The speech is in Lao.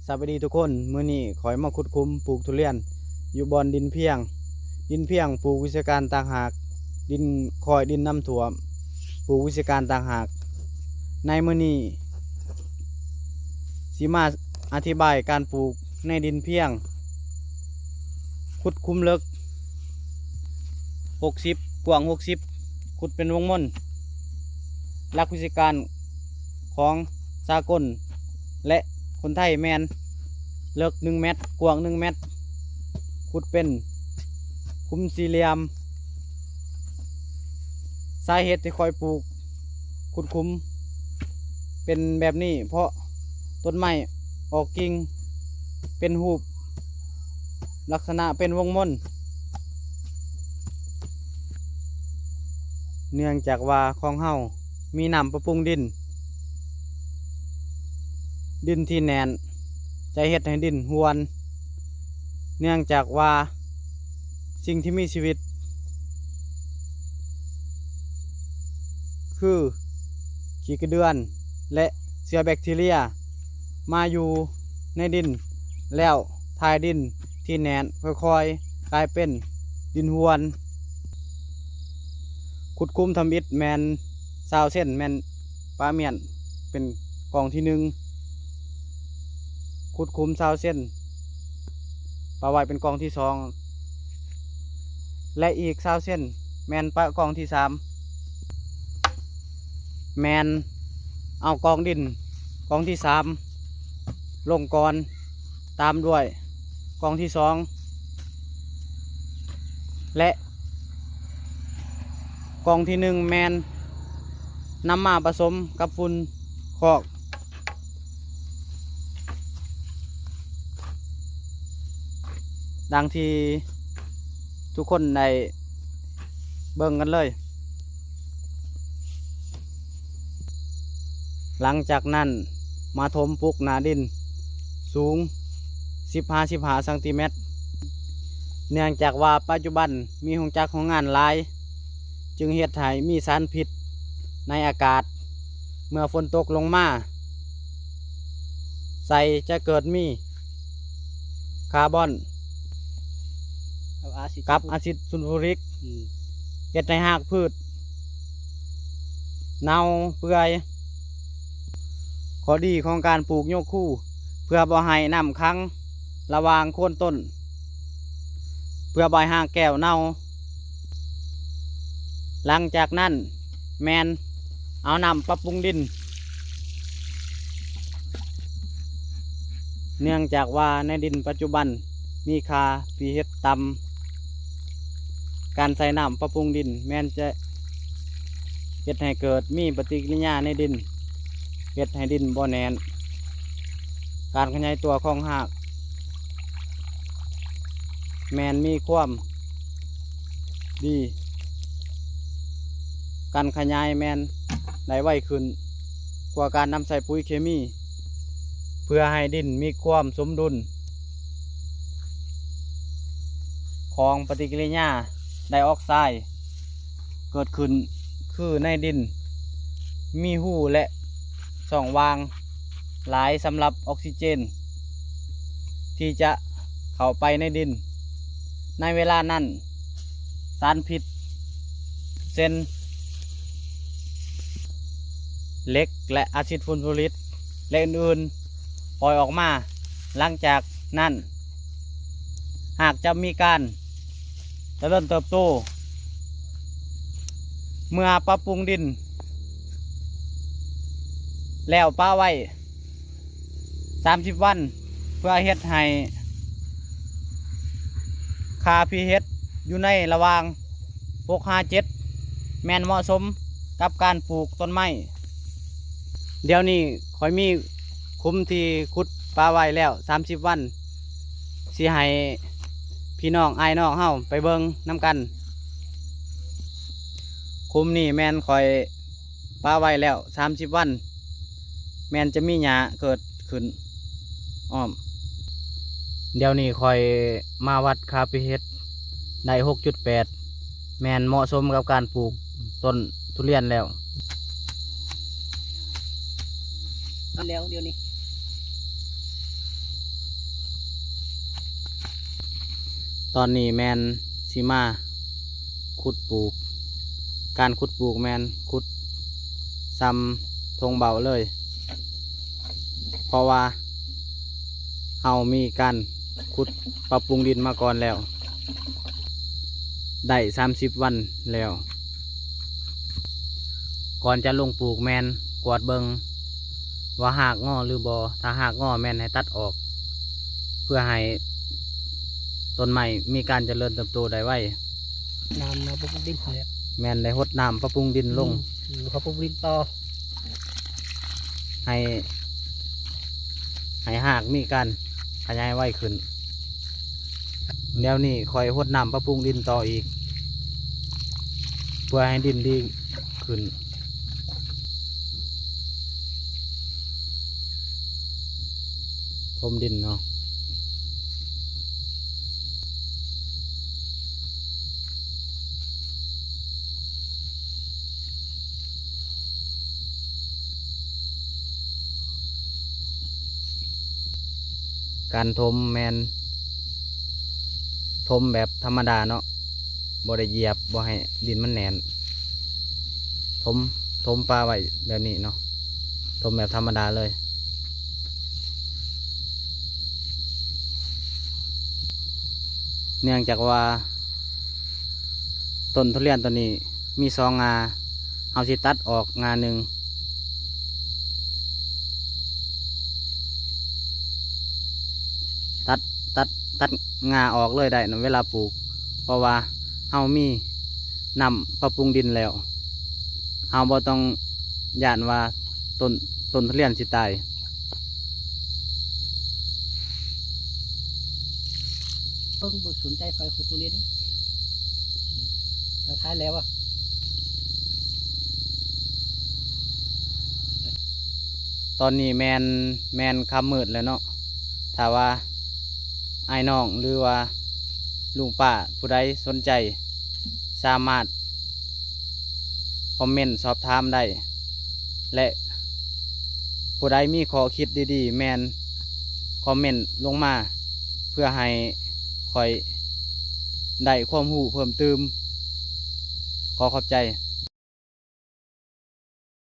ສະບາຍດີທຸກຄົນ, ມື້ນີ້ຂ້ອຍມາຂຸດຂຸມປູກທຸລຽນຢູ່ບ່ອນດິນພຽງ. ດິນພຽງປູກວິຊາການຕ່າງຫາກ, ດິນຄ້ອຍ ດິນນ້ຳຖ້ວມ ປູກວິຊາການຕ່າງຫາກ. ໃນມື້ນີ້ຊິມາອະທິບາຍການປູກໃນດິນພຽງ. ຂຸດຂຸມເລິກຫົກສິບ ກວ້າງຫົກສິບ, ຂຸດເປັນວົງມົນ. ຫຼັກວິຊາການຂອງສາກົນ ແລະ ຄົນໄທແມ່ນເລິກໜຶ່ງແມັດ, ກວ້າງໜຶ່ງແມັດ, ຂຸດເປັນຂຸມສີ່ຫຼ່ຽມ. ສາເຫດທີ່ຂ້ອຍປູກ ຂຸດຂຸມເປັນແບບນີ້ ເພາະຕົ້ນໄມ້ອອກກິ່ງເປັນຮູບລັກສະນະເປັນວົງມົນ. ເນື່ອງຈາກວ່າຂອງເຮົາມີນ້ຳປັບປຸງດິນ, ດິນທີ່ແໜ້ນຈະເຮັດໃຫ້ດິນຮ່ວນ. ເນື່ອງຈາກວ່າສິ່ງທີ່ມີຊີວິດ ຄືຂີ້ກະເດືອນ ແລະ ເຊື້ອແບັກທີເຣຍມາຢູ່ໃນດິນ ແລ້ວຖ່າຍດິນທີ່ແໜ້ນຄ່ອຍໆກາຍເປັນດິນຮ່ວນ. ຂຸດຂຸມທຳອິດແມ່ນຊາວເຊັນ, ແມ່ນປະມ້ຽນເປັນກອງທີໜຶ່ງ, ຂຸດຂຸມຊາວເຊັນປະໄວ້ເປັນກອງທີສອງ ແລະ ອີກຊາວເຊັນແມ່ນປະກອງທີສາມ. ແມ່ນເອົາກອງດິນກອງທີສາມລົງກ່ອນ, ຕາມດ້ວຍກອງທີສອງ ແລະ ກອງທີໜຶ່ງແມ່ນນຳມາປະສົມກັບຝຸ່ນຄອກ ດັ່ງທີ່ທຸກຄົນໄດ້ເບິ່ງກັນເລີຍ. ຫຼັງຈາກນັ້ນມາຖົມປຸກໜ້າດິນສູງສິບຫາສິບຫ້າຊັງຕີແມັດ. ເນື່ອງຈາກວ່າປະຈຸບັນມີໂຮງຈັກໂຮງງານຫຼາຍ, ຈຶ່ງເຮັດໃຫ້ມີສານພິດໃນອາກາດ. ເມື່ອຝົນຕົກລົງມາໃສ່ ຈະເກີດມີຄາບອນກັບອາຊິດຊູນຟູຣິກ, ເຮັດໃຫ້ຮາກພືດເນົ່າເປື່ອຍ. ຂໍ້ດີຂອງການປູກໂຍຄູ ເພື່ອບໍ່ໃຫ້ນ້ຳຂັງລະຫວ່າງໂຄນຕົ້ນ, ເພື່ອບໍ່ໃຫ້ຮາກແກ້ວເນົ່າ. ຫຼັງຈາກນັ້ນແມ່ນເອົານ້ຳປັບປຸງດິນ. ເນື່ອງຈາກວ່າໃນດິນປັດຈຸບັນມີຄ່າ pH ຕ່ຳ, ການໃສ່ນ້ຳປັບປຸງດິນແມ່ນຈະເຮັດໃຫ້ເກີດມີປະຕິກິລິຍາໃນດິນ, ເຮັດໃຫ້ດິນບໍ່ແໜ້ນ. ການຂະຫຍາຍຕົວຂອງຮາກ ແມ່ນມີຄວາມດີ, ການຂະຫຍາຍແມ່ນໄດ້ໄວຂຶ້ນກວ່າການນຳໃຊ້ປຸຍເຄມີ, ເພື່ອໃຫ້ດິນມີຄວາມສົມດຸນຂອງປະຕິກິລິຍາໄດອອກໄຊເກີດຂຶ້ນ, ຄືໃນດິນມີຮູ ແລະ ຊ່ອງວ່າງ ຫຼາຍສຳລັບອອກຊີເຈນທີ່ຈະເຂົ້າໄປໃນດິນ. ໃນເວລານັ້ນ ສານພິດເຊັ່ນເຫຼັກ ແລະ ອາຊິດຟູນຟູຣິກ ແລະ ອື່ນໆ ປ່ອຍອອກມາ. ຫຼັງຈາກນັ້ນ ຫາກຈະມີການຈະເລີນເຕີບໂຕ. ເມື່ອປັບປຸງດິນແລ້ວປະໄວ້ ສາມສິບວັນ ເພື່ອເຮັດໃຫ້ຄ່າ pH ຢູ່ໃນລະຫວ່າງຫົກຫາເຈັດ ແມ່ນເໝາະສົມກັບການປູກຕົ້ນໄມ້. ດຽວນີ້ຂ້ອຍມີຂຸມທີ່ຂຸດປະໄວ້ແລ້ວສາມສິບວັນ, ຊິໃຫ້ພີ່ນ້ອງອ້າຍນ້ອງເຮົາໄປເບິ່ງນຳກັນ. ຂຸມນີ້ແມ່ນຂ້ອຍ ປະໄວ້ແລ້ວສາມສິບວັນ ແມ່ນຈະມີຫຍ້າເກີດຂຶ້ນອ້ອມ. ດຽວນີ້ຂ້ອຍມາວັດຄ່າ pH ໄດ້ຫົກຈຸດແປດ ແມ່ນເໝາະສົມກັບການປູກຕົ້ນທຸລຽນແລ້ວ. ແລ້ວດຽວນີ້ ຕອນນີ້ແມ່ນຊິມາຂຸດປູກ. ການຂຸດປູກແມ່ນຂຸດຊ່ຳທົ່ງເບົາເລີຍ ເພາະວ່າເຮົາມີການຂຸດປັບປຸງດິນມາກ່ອນແລ້ວ ໄດ້ສາມສິບວັນແລ້ວ. ກ່ອນຈະລົງປູກແມ່ນກວດເບິ່ງວ່າຮາກງໍຫຼືບໍ່. ຖ້າຮາກງໍແມ່ນໃຫ້ຕັດອອກ ເພື່ອໃຫ້ຕົ້ນໄມ້ມີການຈະເລີນເຕີບໂຕໄດ້ໄວ. ນ້ຳມາປັບປຸງດິນແລ້ວ ແມ່ນໄດ້ຫົດນ້ຳປັບປຸງດິນລົງ ອືມ ປັບປຸງດິນຕໍ່ ໃຫ້ ໃຫ້ຮາກມີການຂະຫຍາຍໄວຂຶ້ນ. ແນວນີ້ຄ່ອຍຫົດນ້ຳປັບປຸງດິນຕໍ່ອີກ ເພື່ອໃຫ້ດິນດີຂຶ້ນ. ຖົມດິນເນາະ. ການຖົມແມ່ນຖົມແບບທຳມະດາເນາະ ບໍ່ໄດ້ຢຽບ ບໍ່ໃຫ້ດິນມັນແໜ້ນ. ຖົມ ຖົມປະໄວ້ແບບນີ້ເນາະ ຖົມແບບທຳມະດາເລີຍ. ເນື່ອງຈາກວ່າຕົ້ນທຸລຽນໂຕນີ້ມີສອງງ່າ ເຮົາຊິຕັດອອກງ່າໜຶ່ງ ຕັດ ຕັດ ຕັດງ່າອອກເລີຍໄດ້ນະເວລາປູກ ເພາະວ່າເຮົາມີນ້ຳປັບປຸງດິນແລ້ວ ເຮົາບໍ່ຕ້ອງຢ້ານວ່າຕົ້ນ ຕົ້ນທຸລຽນຊິຕາຍ. ເບິ່ງບໍ່ສົນໃຈຂ້ອຍຂຸດທຸລຽນນີ້ ເອີ ຖ່າຍແລ້ວວະ. ຕອນນີ້ແມ່ນ ແມ່ນຄ່ຳມືດແລ້ວເນາະ. ຖ້າວ່າອ້າຍນ້ອງ ຫຼືວ່າລຸງປ້າຜູ້ໃດສົນໃຈ ສາມາດຄອມເມັນສອບຖາມໄດ້ ແລະ ຜູ້ໃດມີຂໍ້ຄິດດີໆ ແມ່ນຄອມເມັນລົງມາ ເພື່ອໃຫ້ຂ້ອຍໄດ້ຄວາມຮູ້ເພີ່ມຕື່ມ. ຂໍຂອບໃຈ.